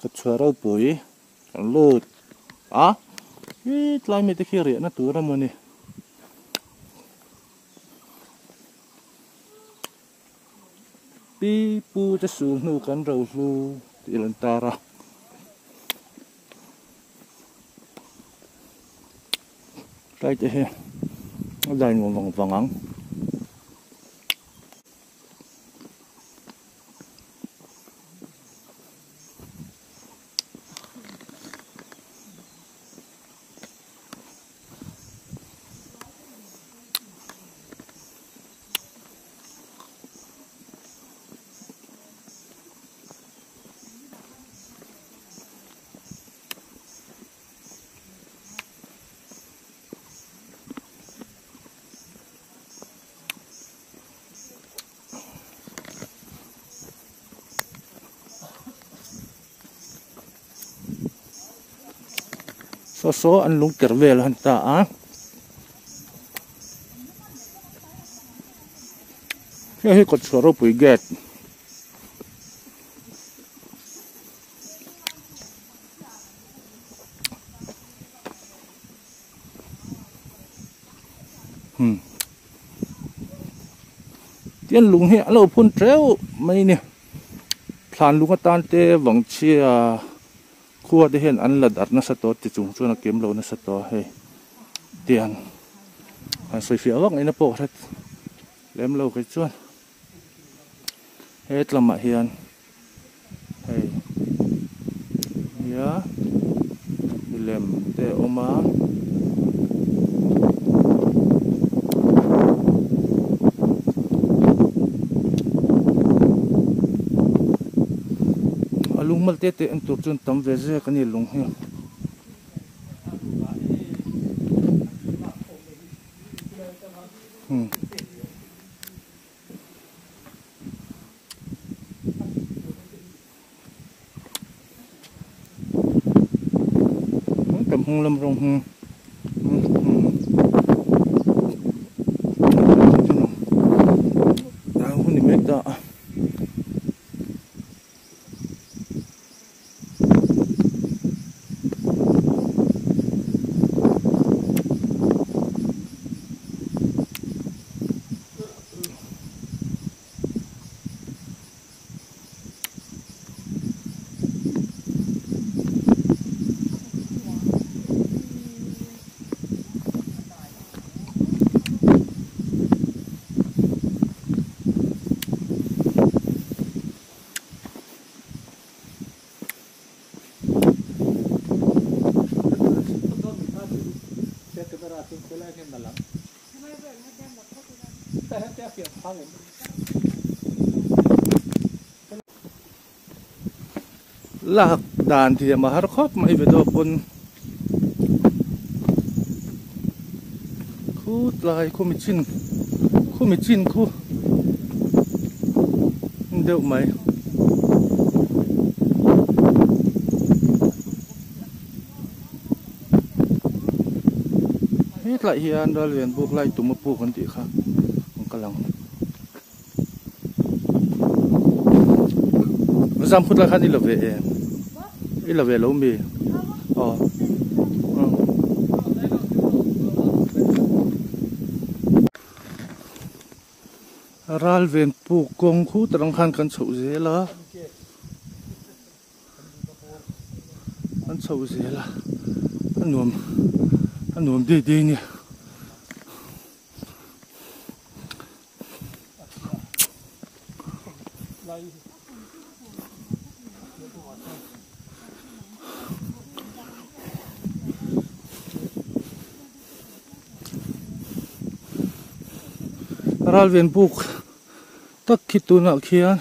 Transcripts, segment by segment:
Kawtchhuah ropui kan lut a khi tlai mite khi riahna tur a mawni. Pi pu te sul hnu kan ro hlu tih a rawn tar a. Tlai te hi a dai nuam vang vang ang. Saw saw an lung ker vel a han ta a. Hei hi kawtchhuah ropui gate. Hmm. Tian lung hi a lo phun teuh mai ni. Thlan lung atan te vangchhia khua te hian an la darh nasa tawh ti chung chuan a kem lo nasa tawh a hei. Tiang han sawi fiah vak ngaihna pawh ka hre lem lo kei chuan. He tlamah hian hei nia milem te a awm a. A lung mal te te en tur chuan tam ve zek a ni lung hi. Hmm. Tam hung lam rawng hung hun ni mek ta a. Lak dan thiam a har khawp mai ve dawk pawn khu tlai khu mi chin khu mi chin khu deuh mai. Hetlai hian rallian buk lai tum a puk an tih kha an kal ang. Zam khut lai khan i la ve em? I la ve lo mi? Aw. Ral ven puk kawng khu tarang khan kan chhoh zel a. An chho zel a a nuam a nuam dei dei a ni. Ralven buk tak khi tunah khian.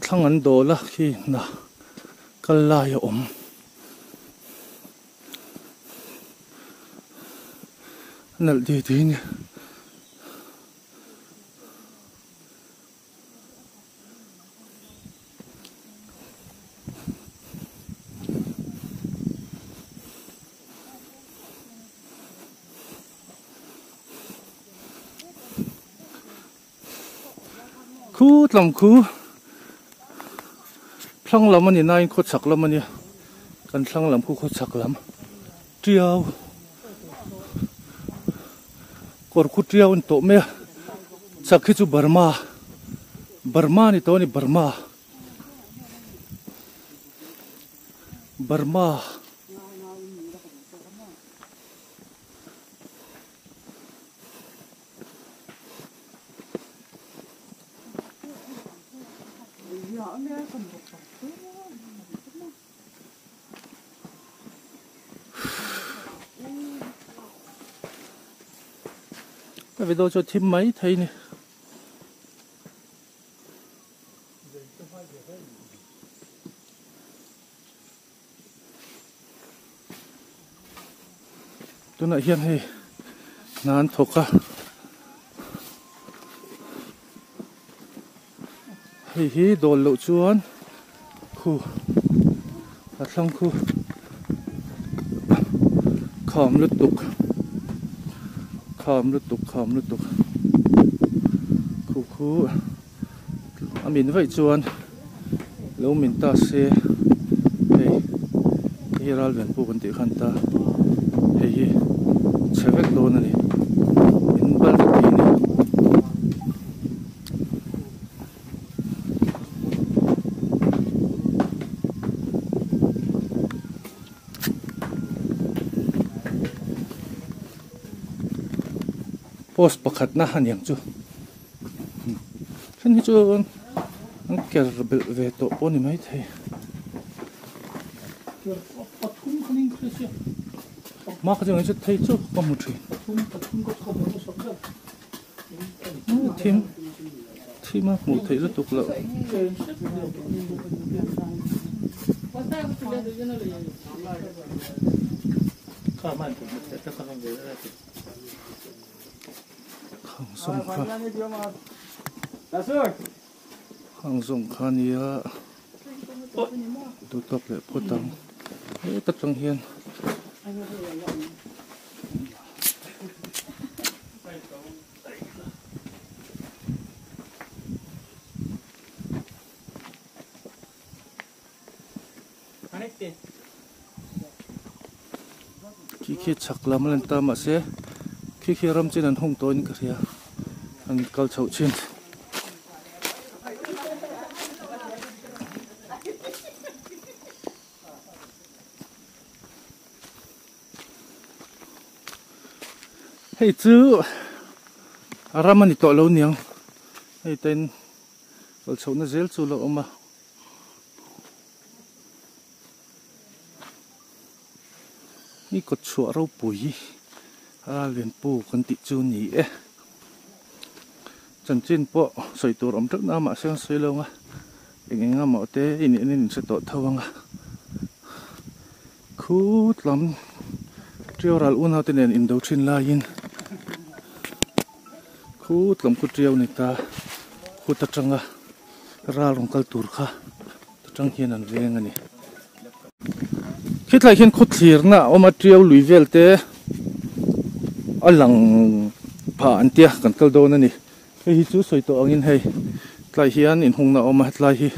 Thlang an dawl a khi hna kal lai a awm. A nalh dei dei a ni. Khu tlawng khu thlang lam a ni nain khaw chhak lam a nia kan thlang lam khu khaw chhak lam tiau kawr khu tiau a ni tawh mai a chhak hi chu Burma Burma a ni tawh a ni Burma Burma. Ka video chu a thim mai thei ni. Tunah hian hei hna an thawk a hei hi dawl loh chuan khu a thlang khu kham lutuk kham lutuk kham lutuk khu khu. A min vaih chuan lo min ta se hei hei hi ral ven puk an tih khan ta hei hi chhe vek dawn a ni in bal vek thei a ni. Post pakhat na a niang chu. Then hi chu an ker belh ve tawh pawh a ni maithei. Hma kha chu engin chu thei chu ka hmu thin. Thim thim a hmuh theih lutuk loh. Khang zawng kha khang zawng kha nia duh tawk leh phawt ang heta tang hian Khi khi chhak lam a lan ta mahse khi khi ram chin an hung tawhin ka hria an kal chhoh thin. Hei chu a ram a ni tawh lo niang hei ten kal chhohna zel chu la awm a. Hi kawt chhuah ropui a lianpu kan tih chu ni e. Chanchin pawh sawi tur awm teuh na mahse an sawi lo ang a, eng eng emaw te in en in hre tawh tho ang a. Khut lam Tiau ral unau te nen indo thin laiin khut lam khu Tiau ni ta khut atanga ral rawn kal tur kha ta tang hian an veng a ni. Khitlai hian khaw thlirna a awm a tiau lui vel te a lang phah an tia kan kal dawn a ni. Hei hi chu sawi tawh angin hei tlai hian inhungna a awm a hetlai hi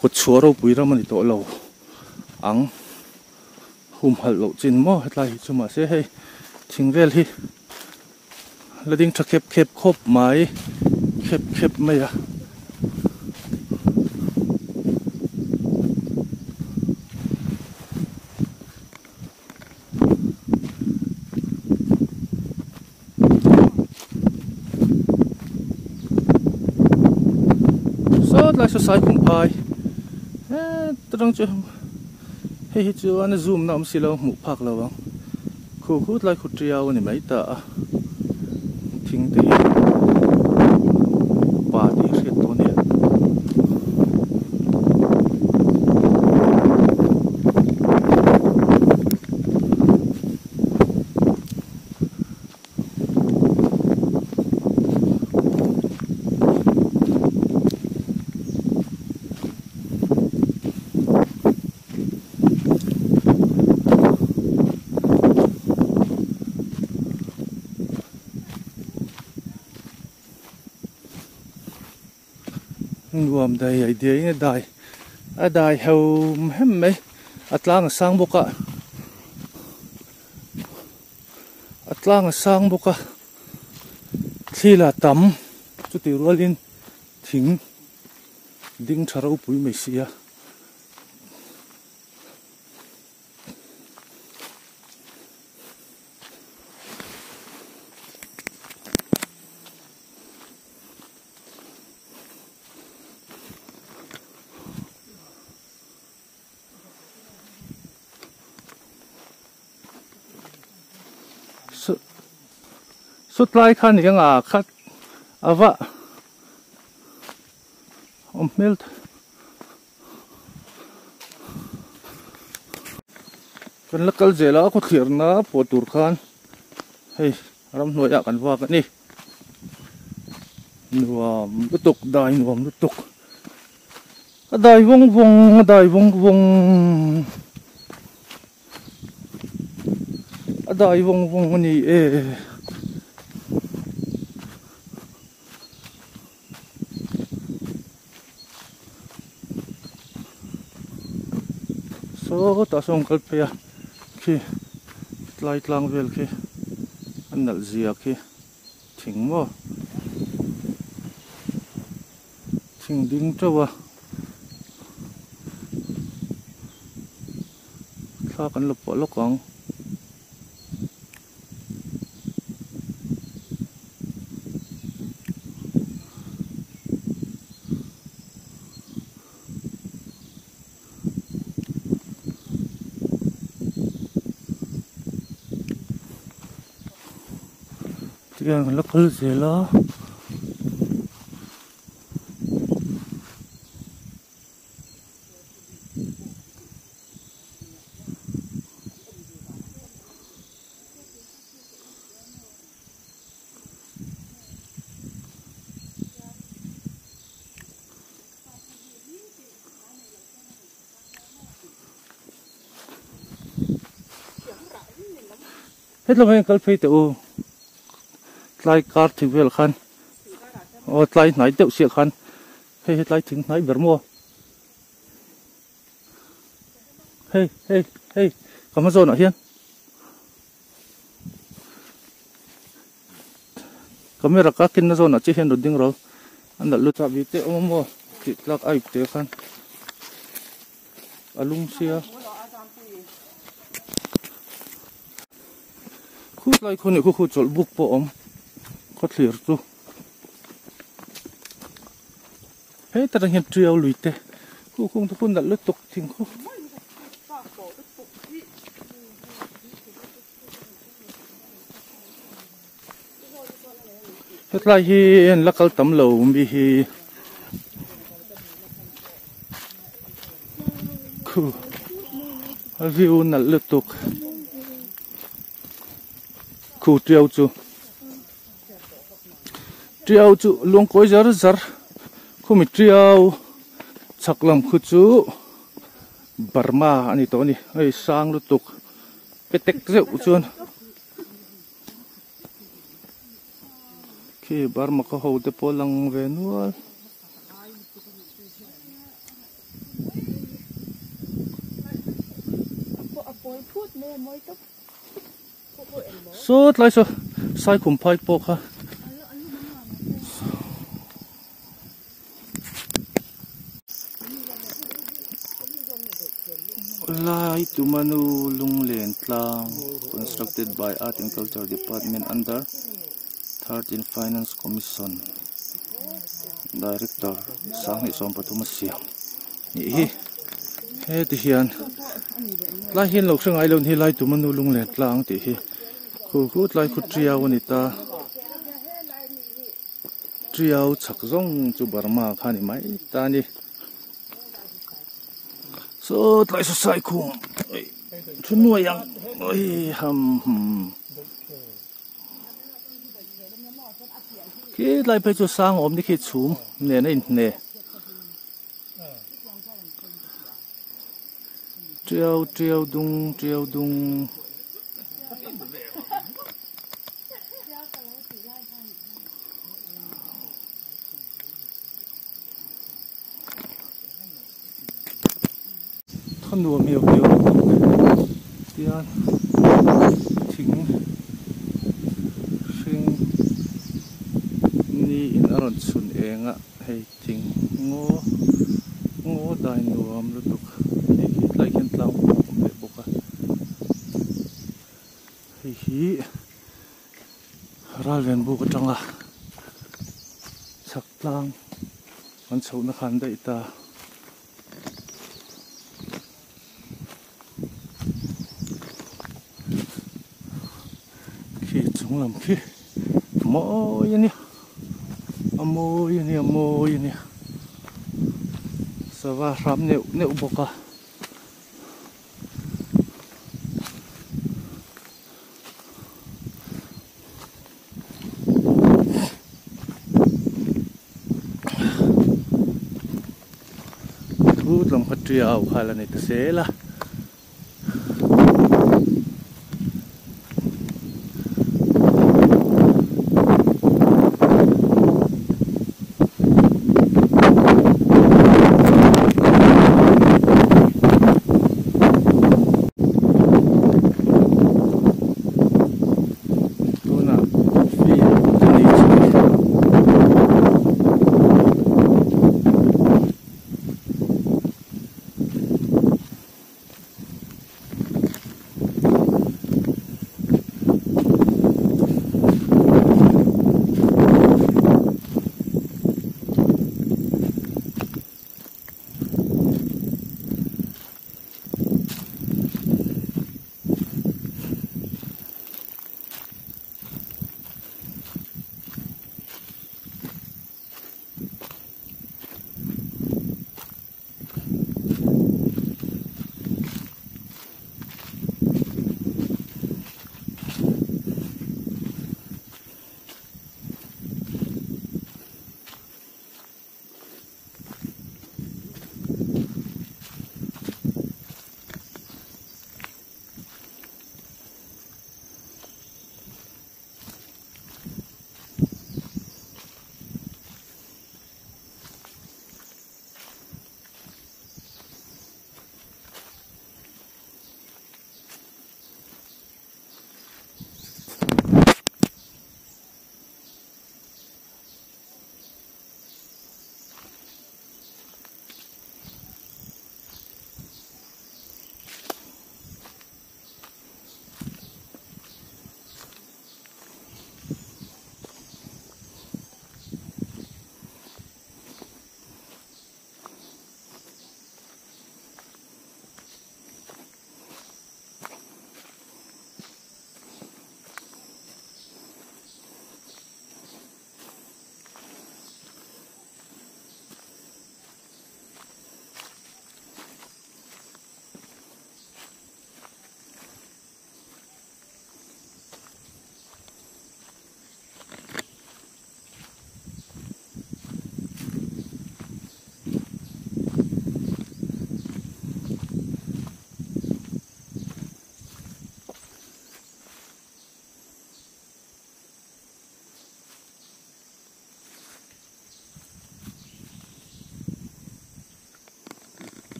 kawt chhuah ropui ram a ni tawh lo ang humhalh loh chin maw hetlai hi chu mahse hei thing vel hi La ding tha khep khep khawp mai khep khep mai a. Sawt lai saw sai khum phai heta tang chu hei hi chuan a zoom na awm si lo hmuh phak lo ang. Khu khut lai khu tiau a ni mai ta a, thing te hi pa tih a hriat tawh a nia. Nuam dai ai diai nge dai A dai heu hem mai a tlang a sang bawk a a tlang a sang bawk a thli la tam chuti rualin thing ding tha ropui mai sia. Sawtlai kha ni anga khat a va awm hmel kan la kal zel a khawthlir na pawh tur khan hei ramhnuai ah kan vak a ni nuam lutuk dai nuam lutuk a dai vawng vawng a dai vawng vawng a dai vawng vawng a ni e. Saw tah sawn kal phei a khi tlai tlang vel khi a nalh zia khi thing maw thing ding teuh a thla kan la pawh lawk ang. Tihian kan la kal zel a. Hetlai hian kal phei teh u tlai kar thing vel khan aw tlai hnai deuh chiah khan hei hetlai thing hnai ber maw. Hei hei hei ka hma zawnah hian camera ka kinna zawnah chiah hian rawn ding ro a nalh lut chahbi te awm a maw tih tlak a ip te khan a lum sia khutlai khu nih khu khu chawlh buk pawh a awm khawthlir chu. Heta tang hian tiau lui te khu khung te khu nalh lutuk thing khu. Hetlai hi an la kal tam lo mi hi khu a view nalh lutuk khu tiau chu. Tiau chu luang kawi zar zar khumi tiau chhak lam khu chu Burma a ni tawh a ni hei sang lutuk petek zeuh chuan khi Burma khaw ho te pawh a lang ve nual. Saw tlai saw saikhum phai pawh kha Lai Tumanu Lunglen Tlang constructed by Art and Culture Department under 13 Finance Commission Director Sanghnih 13 a siam. Nih hi heti hian tlai hian lo hre ngai lo ni lai tum a nu lung len tlang tih hi khu khu tlai khu tiau a ni ta tiau chhak zawng chu Burma kha a ni mai ta a ni saw tlai saw sai khum thu nuai ang oi ham khi tlai phei chu sang awm ni khi chhum nen a inhne. Tiau tiau dung tiau dung. A nuam hiau hiau lutuk tian thing hring ni in a rawn chhun eng a hei thing ngaw ngaw dai nuam lutuk hei khi tlai khian tlang pawh a awm leh bawk a hei hi ralven buk atanga chhak tlang an chhohna khan daih ta. Khi chung lam khi mawi a nia a mawi a nia a mawi a nia sava hram neuh neuh bawk a. Thu tlawm kha tiau kha la ni ta zel a. Tunah coffee ka nei chu ni.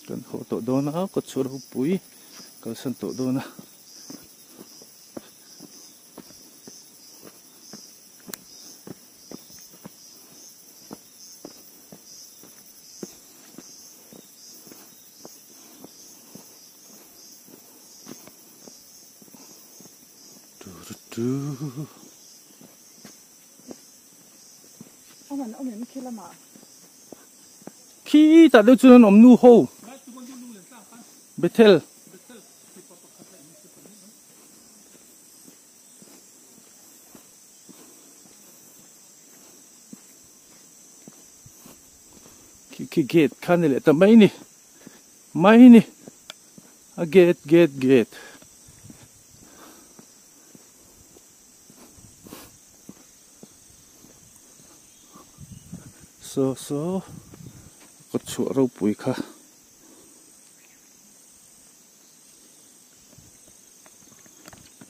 Kan haw tawh dawn a kawt chhuah ropui kalsan tawh dawn a. Khi tah deuh chuan an awm nu ho Bethel Khi khi gate kha ni leh ta mai ni mai ni a gate gate gate. Saw saw kawt chhuah ropui kha.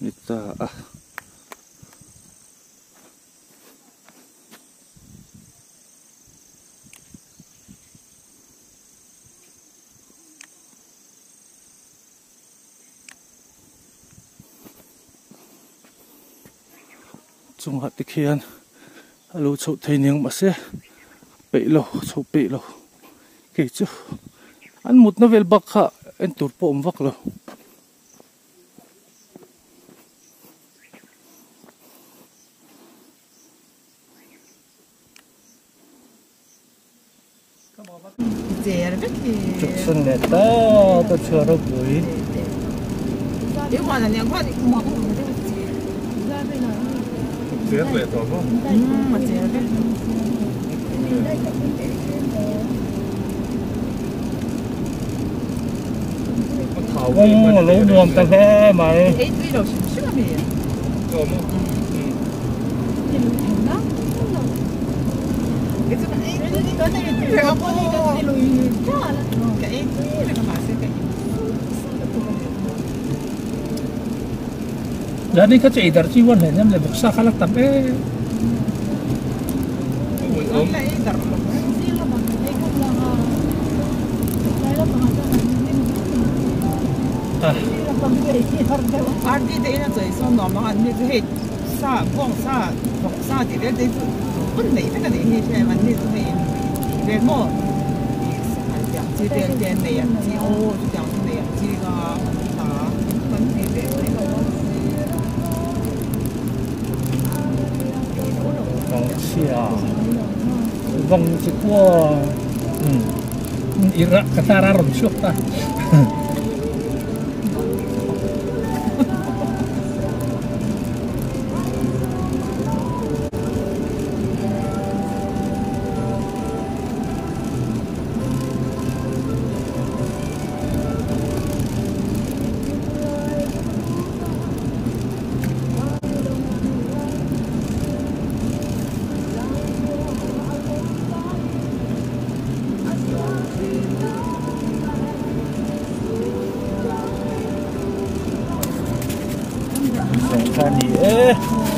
Ni ta a. Chungah te khian a lo chhoh thei niang mahse peih lo chhoh peih lo kei chu an mutna vel bak kha en tur pawh awm vak lo. Chuksun leh tawp a chhuah ropui. Kawng a lo nuam ta hle mai. Zani kha chu ei dar chi huan hle nem le bawksa kha la tam em. Vangchhia vang chi khua Iraq Qatar a rawn chhuak ta. Kha ni e.